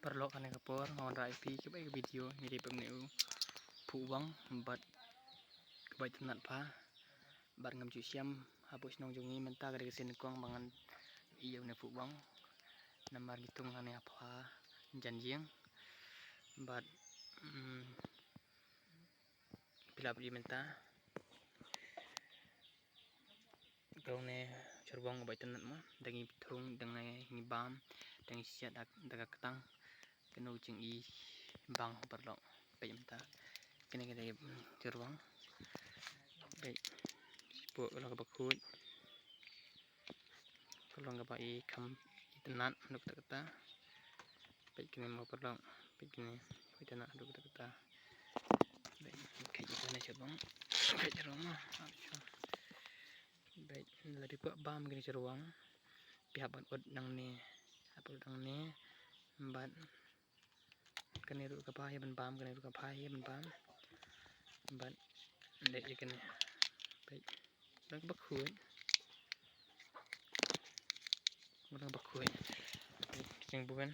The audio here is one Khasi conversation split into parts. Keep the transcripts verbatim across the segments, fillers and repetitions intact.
Paralok, ha kane ka por nga wanrah ïa phi kaba ïa ka video ngi dei ban ïa u phuh wang bad kaba itynnad bha. Bad ngam ju shem hapoh shnong jong ngi mynta ka dei ka sien kong ba ngan ïa une phuh wang. Namar ngi tung hangne ha pha jan ïing. Bad, mm, phi lah ban ïohi mynta. Ka long ne shyrwang ba itynnad mo, da ngi thung, da ngi bam, da ngi siat da ka ktang. Kano jing i bang paralok. Peit mynta. Kane ka dei shyrwang. Peit. Sipok ka long kaba khuid. Ka long kaba i kham itynnad haduh katta katta. Peit kane mo paralok. Peit kane. Itynnad haduh katta katta. Peit, kane shyrwang. Kane shyrwang mo. Bad lada phi kwah bam kane shyrwang, phi hap ban ud nangne, hap ban ud nangne. Bad kane ruh ka bha hi ban bam, kane ruh ka bha hi ban bam. Bad leh ïa kane. Bad, bad ba khuid. Bad ba khuid. Jingbuan.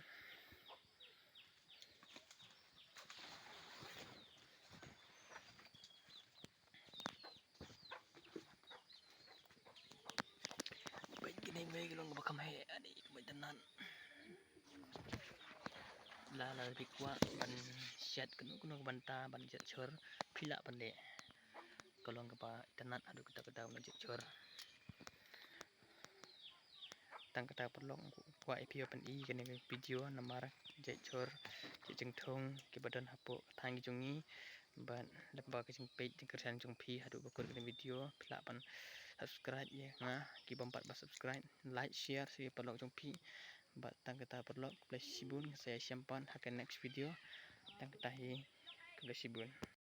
Peit kine, mei, ka long kaba kham heh, ade, kaba itynnad. Lada phi kwah ban siat kano kano ka bynta ban jied shor, phi lah ban leh. Ka long kaba itynnad haduh katta katta ban jied shor. Tang kata paralok, nga kwah ïa phi ban i kane ka video namar jied shor, jied jingthung kiba don hapoh ka thaiñ ka jong ngi. Bad lem bad ka jingpeit jingkyrshan jong phi haduh ba kut kane video, phi lah ban subscribe ïa nga, ki bym pat ba subscribe, like, share sha ki paralok jong phi. Bad tang kata paralok, khublei shibun, nga sa ïashem pat ha ka next video. Tang kata hi, khublei shibun.